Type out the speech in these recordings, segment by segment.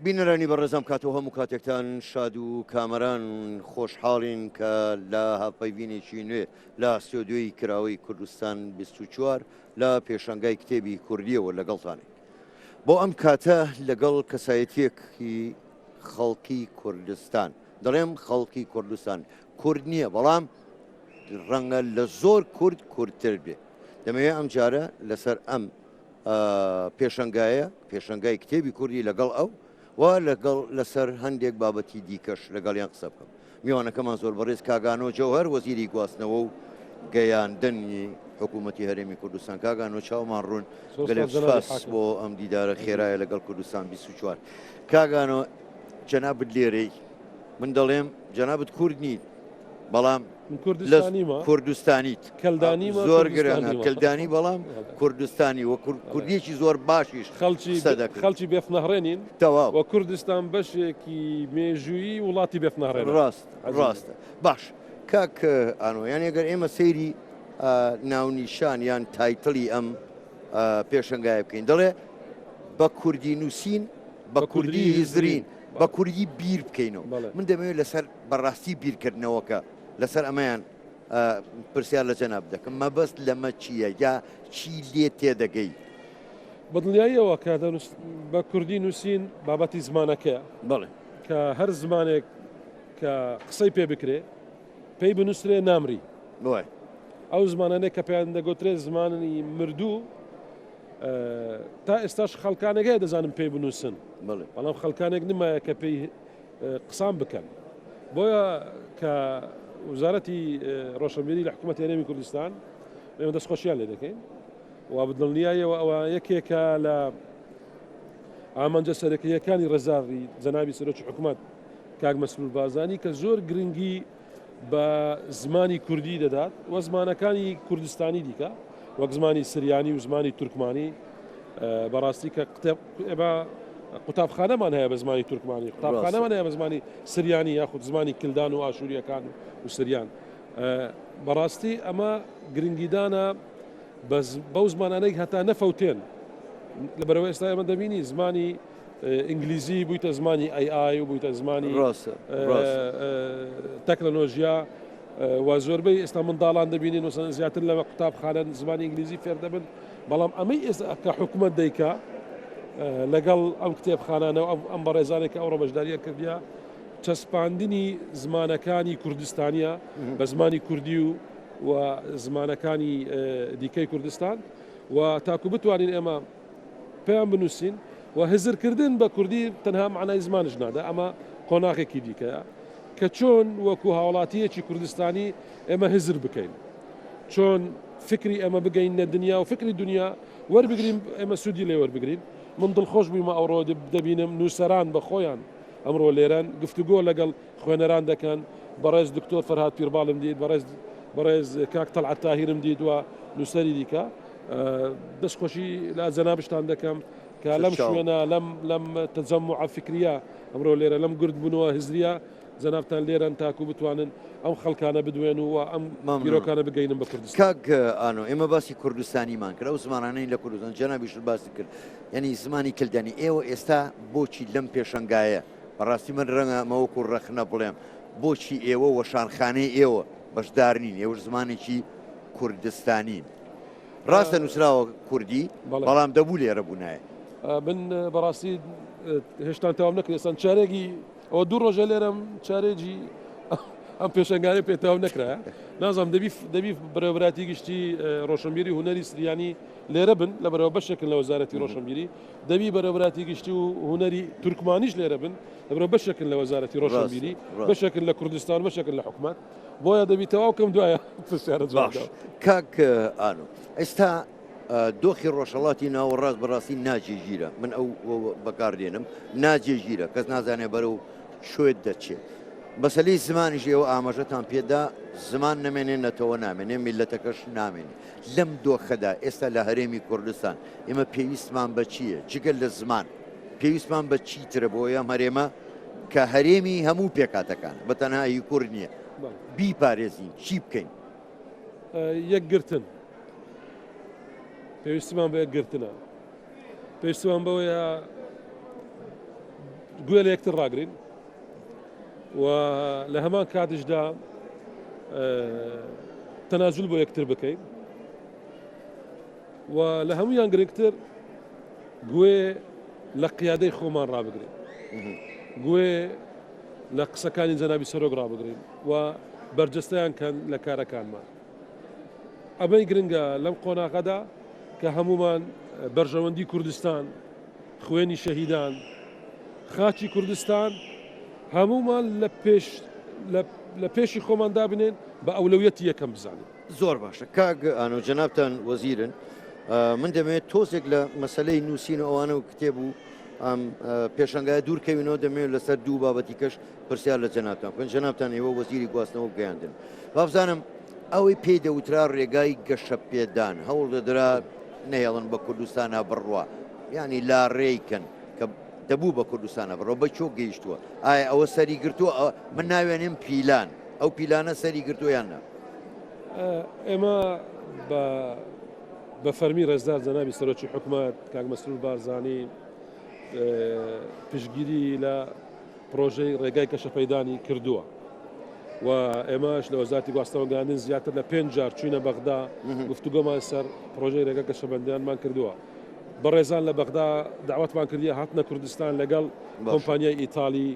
بینەرانی بەڕێز ئەم کاتەو هەموو کاتێکتان شاد و کامەران، خۆشحاڵین کە لە هەڤپەیڤینێکی نوێ لە ستۆدیۆی کراوەی کوردستان 24 لە پێشانگای کتێبی کوردیەوە لەگەڵتانین. بۆ ئەم کاتە لەگەڵ کەسایەتیەکی خەڵکی کوردستان، دەڵێم خەڵکی کوردستان، کورد نییە بەڵام ڕەنگە لە زۆر کورد کوردتر بێ. دەمەوێت ئەم جارە لەسەر ئەم پێشەنگایە، پێشەنگای کتێبی کوردی لەگەڵ ئەو و لەگەڵ لەسەر هەندێک بابەتی دیکەش لەگەڵیان قسە بکەم. میوانەکەمان زۆر بەڕێز کاک ئانۆ جەوهەر وەزیری گواستنەوە و گەیاندنی حکوومەتی هەرێمی کوردستان. کاک ئانۆ چاومان ڕوون، گەلێک سوپاس بۆ ئەم دیدارە خێرایە لەگەڵ کوردستان 24. کاک ئانۆ جەنابت لێرەی، من دەڵێم جەنابت کورد نیت بەڵام کوردستانیت زۆر گرنگە کلدانی بەڵام کوردستانی و کوردیەکی زۆر باشیش خەڵکی خەڵکی بێفنەهڕێنین تەواو و کوردستان بەشێکی مێژوویی وڵاتی بێفنەهڕێن ڕاست ڕاستە باش کاک ئانۆ یان ئەگەر ئێمە سەیری ناونیشان یان title ی ئەم پێشەنگایە بکەین دەڵێ بە کوردی نووسین بە کوردی هزرین بە کوردی بیر بکەینەوە من دەمەوێت لەسەر بەڕاستی بیرکردنەوەکە لەسەر ئەمەیان پرسیار لە جەناب دەکەم مەبەست لەمە چییە یا چی لێ تێدەگەی؟ بەدڵنیاییەوە کە بە کوردی نووسین بابەتی زمانەکەیە بەڵێ کە هەر زمانێک کە قسەی پێ بکرێ پێی بنووسرێ نامری بڵێ ئەو زمانانەی کە پێیان دەگوترێت زمانی مردوو تا ئێستاش خەڵکانێک هەیە دەزانم پێی بنووسن بەڵام خەڵکانێک نمایە کە پێی قسان بکەن بۆیە کە وزارەتی ڕۆشنبیری لە حکوومەت هەرێمی کوردستان ئێمە دەستخۆشیان لێ دەکەین و بدڵنیایەوە ئەوە یەکێکە لە ئامانجە سەرەکییەکانی ڕێزاری جەنابی سەرۆکی حکوومەت کاک مەسرور بارزانی کە زۆر گرنگی بە زمانی کوردی دەدات و زمانەکانی کوردستانی دیکە وەک زمانی سریانی و زمانی تورکمانی بەڕاستی کە ئێمە قوتابخانەمان هەیە بە زمانی تورکمانی قوتابخانەمان هەیە بە زمانی سریانی یاخود زمانی کلدان و ئاشووریەکان و سریان بەڕاستی ئەمە گرنگیدانە بەو زمانانەی هەتا نەفەوتێن لەبەرەوە ئێستا ئێمە دەبینی زمانی ئینگلیزی بوویتە زمانی AI و بوویتە زمانی تەکنەلۆژیا و زۆربەی ئێستا منداڵان دەبینین وسەن زیاتر لە قوتابخانە زمانی ئینگلیزی فێر دەبن بەڵام ئەمەی ئێستا کە حکوومەت دەیکا لەگەڵ ئەم کتێبخانانە و ئەم بەڕێزانێک کە ئەوڕۆ بەشداریان کردیا چەسپاندنی زمانەکانی کوردستانیە بە زمانی کوردی و و زمانەکانی دیکەی کوردستان و تاکو بتوانین ئێمە پێیان بنووسین و هزرکردن بە کوردی تەنها مەعنای زمانش نادا ئەمە قۆناغێکی دیکەیە کە چۆن وەکو هاوڵاتیەکی کوردستانی ئێمە هزر بکەین چۆن فکری ئێمە بگەین نە دنیا و فکری دنیا وەربگرین ئێمە سوودی لێ وەربگرین من دڵخۆش بوومە ئەوڕۆ دەبینم نووسەران بە خۆیان ئەمڕۆ لێرەن گفتوگۆ لەگەڵ خوێنەران دەکەن بەڕێز دکتۆر فەرهاد پیرباڵم دیت بەڕێز بەڕێز کاک تەڵعەت تاهیرم دیت و نووسەری دیکە دەست خۆشی لە جەنابشتان دەکەم کە لەم شوێنە لەم لەم تەجەموعە فکریە ئەمڕۆ لێرە لەم گردبوونەوە هزریە جەنابتان لێرەن تاکو بتوانن ئەم خەڵکانە بدوێن و ئەم بیرۆکانە بگەینن بە کوردستان. کاک ئانۆ ئێمە باسی کوردستانیمان کرد ئەو زمانانەی لە کوردستان جەنابیشت باست کرد یعنی زمانی کلدانی ئێوە ئێستا بۆچی لەم پێشەنگایە بەڕاستی من ڕەنگە ئەمە وەکو ڕەخنە بڵێم بۆچی ئێوە وەشانخانەی ئێوە بەشدار نین ئێوەش زمانێکی کوردستانین ڕاستە نووسراوە کوردی بەڵام دەبوو لێرە بوونایە. من بەڕاستی هێشتان تەواو نەکرد ئێستا چارێکی ئەوە دوو ڕۆژە لێرەم چارێکی ئەم پێشەنگانە پێ تەواو نەکرایە نازانم دەبی دەبی بەڕێوەبەراتی گشتی ڕۆشنبیری هونەری سریانی لێرە بن لە بەرەوە بەشێکن لە وەزارەتی ڕۆشنبیری دەبی بەرەوەبراتی گشتی و هونەری تورکمانیش لێرە بن لەبەرەوە بەشێکن لە وەزارەتی ڕۆشنبیری بەشێکن لە کوردستان بەشێکن لە حکومەت بۆیە دەبی تەواو کەم دوایە پرسیارە جواب باش کاک ئانۆ ئێستا دۆخی ڕۆژهەڵاتی ناوەڕاست بەڕاستی ناجێگیرە من ئەو بەکار دێنم ناجێگیرە کەس نازانێ بەرەو کوێ دەچێت مەسەلەی زمانیش ئێوە ئاماژەتان پێدا زمان نەمێنێ نەتەوە نامێنێ میلەتەکەش نامێنێ لەم دۆخەدا ئێستا لە هەرێمی کوردستان ئێمە پێویستمان بە چییە جگە لە زمان پێویستمان بە چیترە بۆ ئەم هەرێمە کە هەرێمی هەموو پێکهاتەکانە بە تەنها هی کورد نییە بیپارێزین چی بکەین؟ یەکگرتن پێویستمان بە یەکگرتنە پێویستمان بەوەیە. گوێ لە یەکتر ڕاگرین و لە هەمان کاتیشدا تەنازول بۆ یەکتر بکەین و لە هەمویان گرنگتر گوێ لە قیادەی خۆمان ڕابگرین گوێ لە قسەکانی جەنابی سەرۆک ڕابگرین و بەرجەستەیان کەن لە کارەکانمان. ئەمەی گرنگە لەم قۆناغەدا کە هەموومان بەرژەوەندی کوردستان، خوێنی شەهیدان، خاکی کوردستان هەموومان لە پێش لە پێشی خۆمان دابنێن بە ئەولەویەتی یەکەم بزانین. زۆر باشە کاک ئانۆ جەنابتان وەزیرن من دەمەوێت تۆزێک لە مەسلەی نووسین و ئەوانە و کتێب و ئەم پێشەنگایە دوور کەوینەوە دەمەوێت لەسەر دوو بابەتی کەش پرسیار لە جەنابتان بکەن جەنابتان ئێوە وەزیری گواستنەوە و گەیاندن وابزانم ئەوەی پێی دەوترا ڕێگای گەشەپێدان هەوڵ دەدرا نەهێڵن بە کوردستانە بڕوا یعنی لا ڕێیکەن کە دەبوو بە کوردستانە بڕۆ بە چۆ گەیشتووە ئایا ئەوە سەری گرتووە من ناوێنم پیلان ئەو پیلانە سەری گرتووە یان نا؟ ئێمە بە بە فەرمی ڕێزدار جەنابی سەرۆکی حکومەت کاک مەسرور بارزانی پشتگیری لە پرۆژەی ڕێگای گەشەپێدانی کردووە و ئێمەش لە وەزارەتی گواستنەوە گەیاندن زیاتر لە پێنج جار چوینە بەغدا گفتوگۆمان سەر پرۆژەی ڕێگا گەشەپێدانمان کردووە. بەڕێزان لە بەغدا داوەتمان کردیە هاتنە کوردستان لەگەڵ کۆمپانیای ئیتالی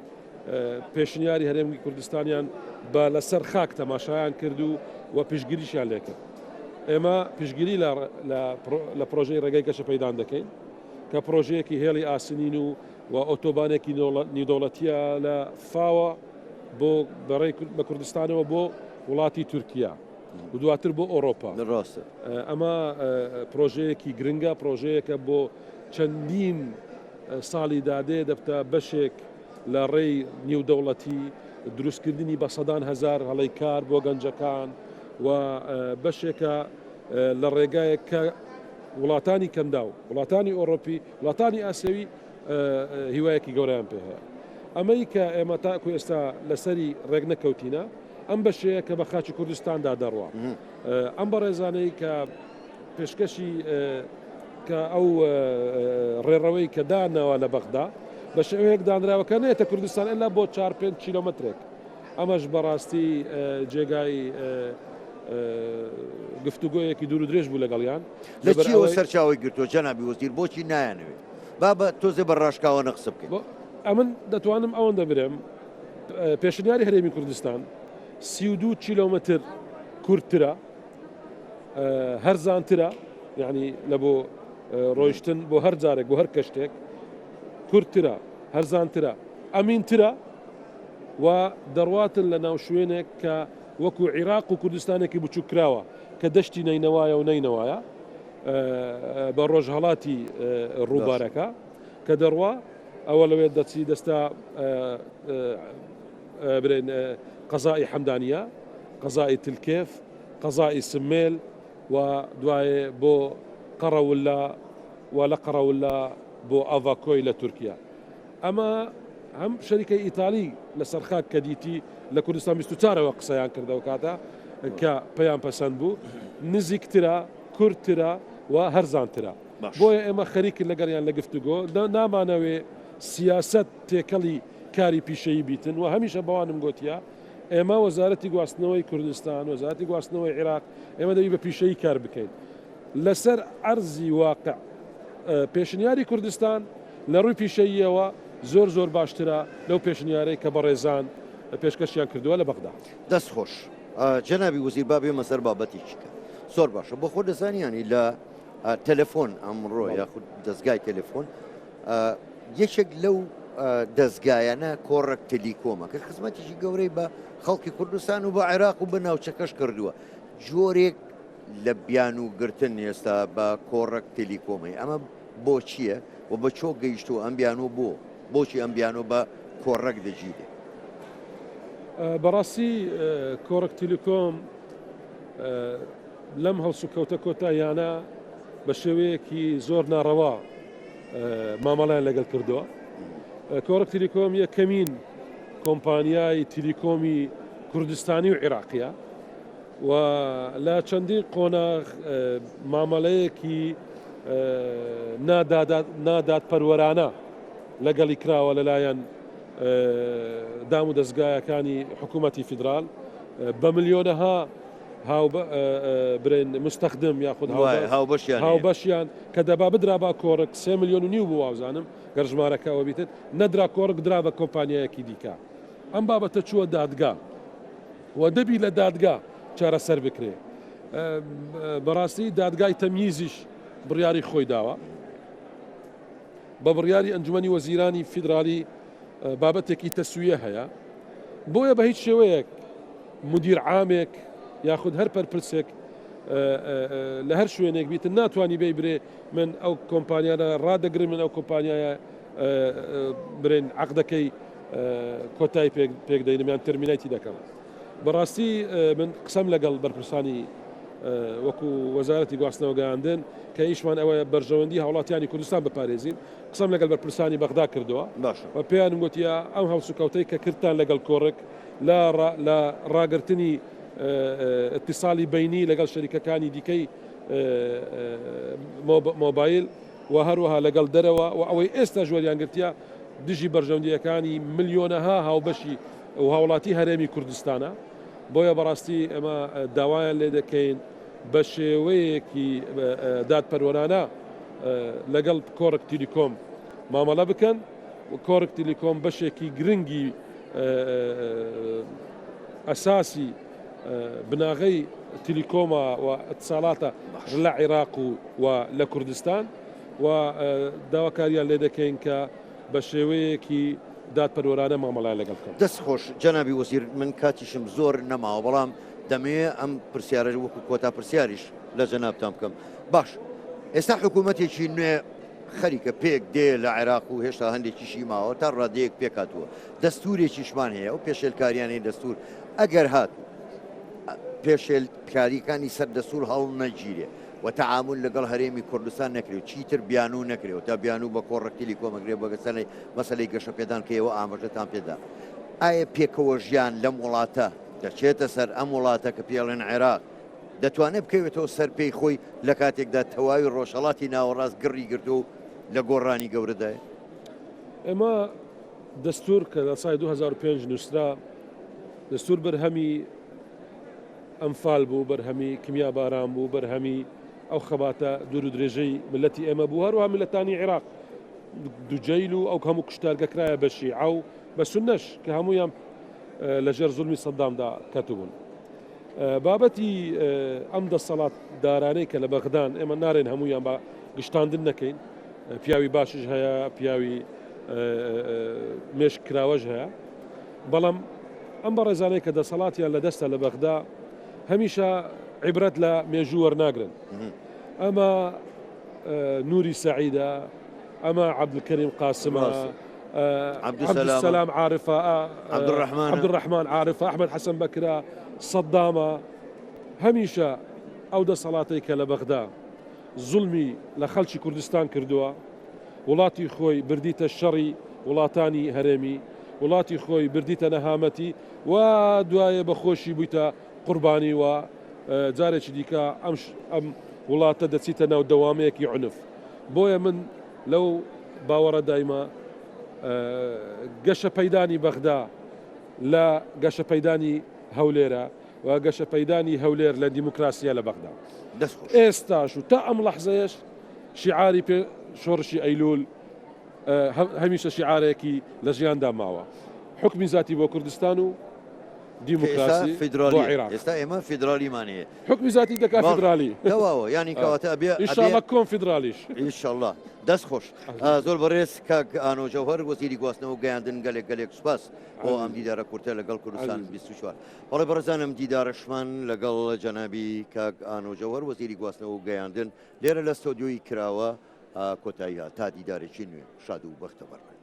پێشنیاری هەرێمی کوردستانیان بە لەسەر خاک تەماشایان کرد و و پشتگیریشیان لێکرد. ئێمە پشتگیری لە پرۆژەی ڕێگای گەشەپێدان دەکەین کە پرۆژەیەکی هێڵی ئاسنین و و ئۆتۆبانێکی نیودەوڵەتیە لە فاوە بۆ بەڕێی بە کوردستانەوە بۆ وڵاتی تورکیا و دواتر بۆ ئۆرۆپا. ڕاستە. ئەمە پرۆژەیەکی گرنگە، پرۆژەیەکە بۆ چەندین ساڵی دادێ دەبتە بەشێک لە ڕێی نیودەوڵەتی، دروستکردنی بە سەدان هەزار هەڵەی کار بۆ گەنجەکان و بەشێکە لە ڕێگایەک کە وڵاتانی کەنداو، وڵاتانی ئۆڕۆپی، وڵاتانی ئاسیاوی هیوایەکی گەورەیان پێ هەیە. ئەمەی کە ئێمە تاکو ئێستا لەسەری ڕێک نەکەوتینە ئەم بەشەیە کە بە خاکی کوردستاندا دەڕوا. ئەم بەڕێزانەی کە پێشکەشی کە ئەو ڕێڕەوەی کە داناوە لە بەغدا بە شێوەیەک دانراوە کە نێتە کوردستان ئەلا بۆ 4 5 کیلۆمەترێک ئەمەش بەڕاستی جێگای گفتوگۆیەکی دوور و درێژ بوو لەگەڵیان لە چیەوە سەرچاوی گرتووە جەنابی وەزیر بۆچی نایانەوێت با بە تۆزێ بە ڕاشکاوانە قسە بکەین ئەمن دەتوانم ئەوەندە برێم پێشنیاری هەرێمی کوردستان 32 کیلۆمەتر کورتترە هەرزانترە یعنی لە بۆ ڕۆیشتن بۆ هەر جارێک بۆ هەر کەشتێک کورتترە هەرزانترە ئەمینترە و دەڕواتن لە ناو شوێنێک کە وەکو عیراق و کوردستانێکی بچووک کراوە کە دەشتی نەینەوایە و نەینەوایە بە ڕۆژهەڵاتی ڕووبارەکە کە دەڕوا ئەوە لەوێ دەچی دەستە برێن قەزای حەمدانیە، قەزای تلکێف، قەزای سمێل و دوایێ بۆ قەڕەولا و لە قەڕەولا بۆ ئاڤاکۆی لە تورکیا. ئەمە هەم شەریکەی ئیتالی لەسەر خاک کە دیتی لە کوردستان 24ەوە قسەیان کردەوە کاتە کە پێیان پەسەند بوو نزیکترە، کورتترە و هەرزانترە. بۆیە ئێمە خەریکن لەگەڵیان لە گفتوگۆ، نامانەوێ سیاسەت تێکەڵی کاری پیشەیی بیتن و هەمیشە بەوانم گۆتیە ئێمە وەزارەتی گواستنەوەی کوردستان، وەزارەتی گواستنەوەی عیراق، ئێمە دەبی بە پیشەیی کار بکەین. لەسەر عەرزی واقع پێشنیاری کوردستان لە ڕووی پیشەییەوە زۆر زۆر باشترە لەو پێشنیارەی کە بەڕێزان پێشکەشیان کردووە لە بەغدا. دەست خۆش جەنابی وەزیر با بێمە سەر بابەتێکی کە زۆر باشە بۆ خۆت دەزانی یانی لە تەلەفۆن ئەمڕۆ یاخود دەستگای تەلەفۆن یەکێک لەو دەستگایانە کۆڕەک تەلیکۆمە کە خزمەتێکی گەورەی بە خەڵکی کوردستان و بە عێراق و بە ناوچەکەش کردووە جۆرێک لە بیانوو گرتن ئێستا بە کۆڕەک تەلیکۆمەی ئەمە بۆچییە و بە چۆ گەیشتووە ئەم بیانوو بۆ بۆچی ئەم بیانوو بە کۆڕەک دەگیرێ؟ بەڕاستی کۆڕەک تیلیکۆم لەم هەڵسوکەوتە کۆتاییانە بە شێوەیەکی زۆر ناڕەوا مامەڵیان لەگەڵ کردووە. کۆڕەک تیلیکۆم یەکەمین کۆمپانیای تیلیکۆمی کوردستانی و عێراقیە و لە چەندین قۆناغ مامەڵەیەکی نادادپەروەرانە لەگەڵی کراوە لەلایەن. دام و دەزگایەکانی حکوومەتی فیدرال بە ملیۆنەها هاو برێن مستەخدم یاخود هاوبەشیان هاوبەشیان کە دەبا بدرا با کۆڕک سێ ملیۆن و نیو بوو وابزانم گەر ژمارەکە ئەوە بیتت نەدرا کۆڕک درا بە کۆمپانیایەکی دیکە ئەم بابەتە چووە دادگا و دەبی لە دادگا چارەسەر بکرێ بەڕاستی دادگای تەمیزیش بڕیاری خۆی داوە بە بڕیاری ئەنجومەنی وەزیرانی فیدرالی بابەتێکی تەسویە هەیە بۆیە بە هیچ شێوەیەک مدیر عامێک یاخود هەر پەرپرسێک لە هەر شوێنێک بیت ناتوانانی بێ برێ من ئەو کۆمپانیانە ڕادەگرم من ئەو کۆمپانیایە برێن عقدەکەی کۆتای پێک دەینم یان terminate ی دەکەم بەڕاستی من قسەم لەگەڵ بەرپرسانی وەکو وەزارەتی گواستنەوە گەیاندن کە ئیشمان ئەوەیە بەرژەوەندی هاوڵاتیانی کوردستان بپارێزین قسەم لەگەڵ بەرپرسانی بەغدا کردووە باشە و پێیانم گوتیە ئەم هەڵسوکەوتەی کە کردتان لەگەڵ کۆڕک لە لە ڕاگرتنی اتصالی بینی لەگەڵ شەریکەکانی دیکەی مۆبایل و هەروەها لەگەڵ دەرەوە و ئەوەی ئێستا ژوەریان گرتیە دژی بەرژەوەندییەکانی ملیۆنەها هاوبەشی و هاوڵاتی هەرێمی کوردستانە، بۆیە بەڕاستی ئێمە داوایان لێ دەکەین بە شێوەیەکی دادپەروەرانە لەگەڵ کۆڕک تیلیکۆم مامەڵە بکەن و کۆڕک تیلیکۆم بەشێکی گرنگی ئەساسی بناغەی تیلیکۆمە و ئەتساڵاتە لە عێراق و لە کوردستان و داواکاریان لێ دەکەین کە بە شێوەیەکی دادپەروەرانە مامەڵەیان لەگەڵ بکەن. دەست خۆش جەنابی وەزیر، من کاتیشم زۆر نەماوە بەڵام دەمەوێ ئەم پرسیارە وەکو کۆتا پرسیاریش لە جەنابتان بکەم. باش ئێستا حکوومەتێکی نوێ خەریکە پێک دێ لە عێراق و هێشتا هەندێکیشی ماوە تا ڕادەیەک پێکهاتووە، دەستوورێکیشمان هەیە ئەو پێشێلکاریانەی دەستوور ئەگەر هاتوو پێشێلکاریەکانی سەر دەستوور هەڵنەگیرێ و تەعامول لەگەڵ هەرێمی کوردستان نەکرێ و چیتر بیانوو نەکرێ و تا بیانوو بە کۆڕەک تیلیکۆم ئەکرێ بە گەسەلەی مەسەلەی گەشەپێدان کە ئێوە ئاماژەتان پێدا ئایا پێکەوە ژیان لەم وڵاتە دەچێتە سەر ئەم وڵاتە کە پێڵێن عێراق دەتوانێت بکەوێتەوە سەر پێی خۆی لە کاتێکدا تەواوی ڕۆژهەڵاتی ناوەڕاست گڕی گرتووە و لە گۆڕانی گەورەدایە؟ ئێمە دەستور کە لە ساڵی 2005 نووسرا دەستور بەرهەمی ئەنفال بوو، بەرهەمی کیمیاباران بوو، بەرهەمی ئەو خەباتە دوور و درێژەی میللەتی ئێمە بوو، هەروەها میللەتانی عیراق دوجەیل و ئەو هەموو کوشتارگە کرایە بە شیعە و بە سوننەش کە هەموویان لەژێر زوڵمی سەدامدا کەتبوون. بابەتی ئەم دەسەڵاتدارانەی کە لە بەغدان ئێمە نارێن هەموویان بە گشتاندن نەکەین، پیاوی باشیش هەیە، پیاوی مێشک کراوەش هەیە، بەڵام ئەم بەڕێزانەی کە دەسەڵاتیان لە دەستە لە بەغدا هەمیشە عیبرەت لە مێژوو وەرناگرن. ئەمە نوری سەعیدە، ئەمە عەبدولکەریم قاسمە، عەبدولسەلام عارفە، عەبدولڕەحمان عارفە، ئەحمەد حەسەن بەکرە، سەدامە. هەمیشە ئەو دەسەڵاتەی کە لە بەغدا زوڵمی لە خەڵکی کوردستان کردووە، وڵاتی خۆی بردیتە شەڕی وڵاتانی هەرێمی، وڵاتی خۆی بردیتە نەهامەتی و دوایێ بە خۆشی بوویتە قوربانی و جارێکی دیکە ئەم ئەم وڵاتە دەچیتە ناو دەوامەیەکی عنف. بۆیە من لەو باوەڕە دایمە گەشە پەیدانی بەغدا لە گەشە پەیدانی هەولێرە و گەشە پەیدانی هەولێر لە دیموکراسیە لە بەغدا. دەست خۆش. ئێستاش و تا ئەم لەحزەیەش شیعاری پێ شۆڕشی ئەیلول هەمیشە شیعارێکی لە ژیاندا ماوە حوکمی زاتی بۆ کوردستان و دیموکراسی بۆ عێراق. ئێستا ئێمە فیدرالیمان هەیە. حوکمی زاتی دەکا فیدرالی. تەواوە یانی کەواتە ئەبێ ئینشاڵڵا کۆنفیدرالیش. ئینشاڵڵا. دەست خۆش. زۆر بەڕێز کاک ئانۆ جەوهەر وەزیری گواستنەوە و گەیاندن گەلێک گەلێک سوپاس بۆ ئەم دیدارە کورتە لەگەڵ کوردستان 24. بەڵێ بەڕێزان ئەم دیدارەشمان لەگەڵ جەنابی کاک ئانۆ جەوهەر وەزیری گواستنەوە و گەیاندن لێرە لە ستۆدیۆی کراوە کۆتایی هات تا دیدارێکی نوێ شاد و بەختەوەر بن.